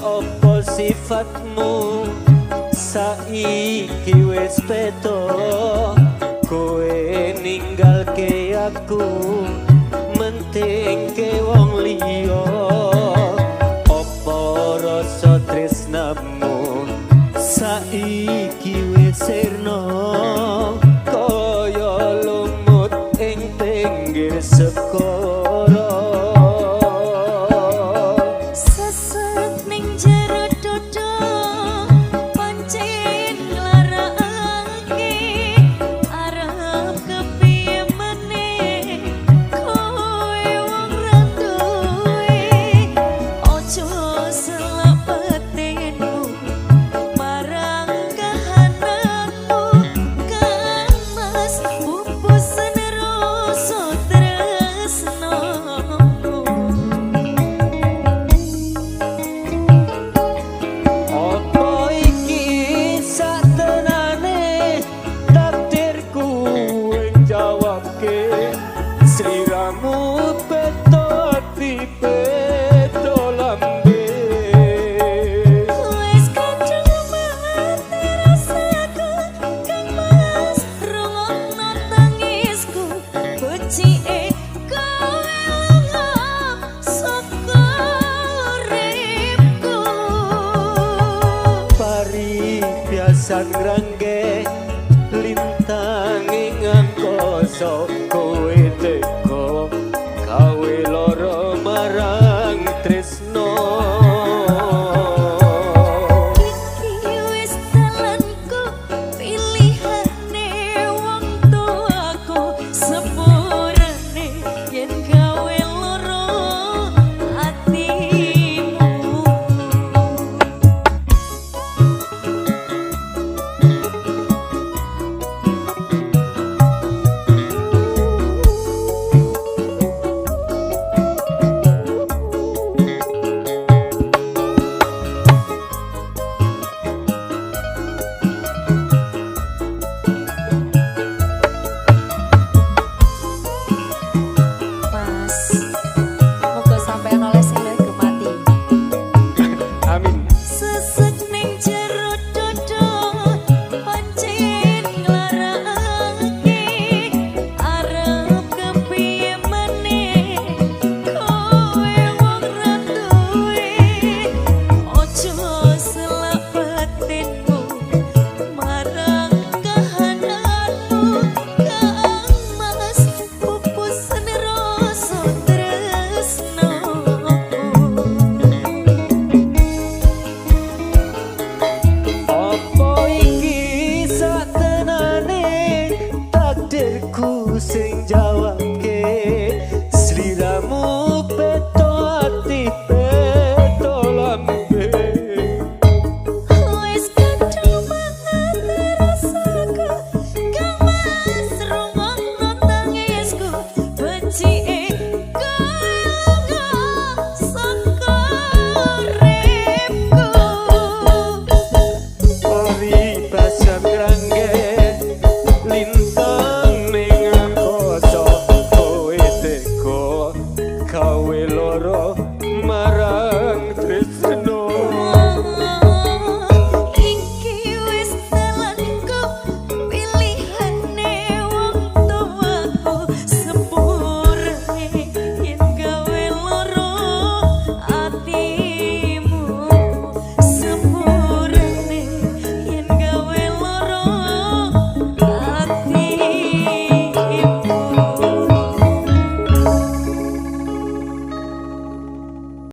Opo sifatmu saiki wis beda? Kowe ninggalke aku, mentingke wong liya. Opo rasa tresnamu saiki wis sirna kaya lumut ing pinggir segara? Sesek ning jero dodo pancen nglarakake. Arep kepiye meneh, kowe wong ra duwe. Ojo selak batinmu marang kahananmu, Kang Mas, pupusen rasa tresnamu. Apa iki satenane takdirku ing jawabke? Sliramu beto ati, beto lambe. Wis kadung mati rasaku, Kang Mas, rungokno tangisku. Becike kowe lunga saka uripku. Pari biasa ngrangge.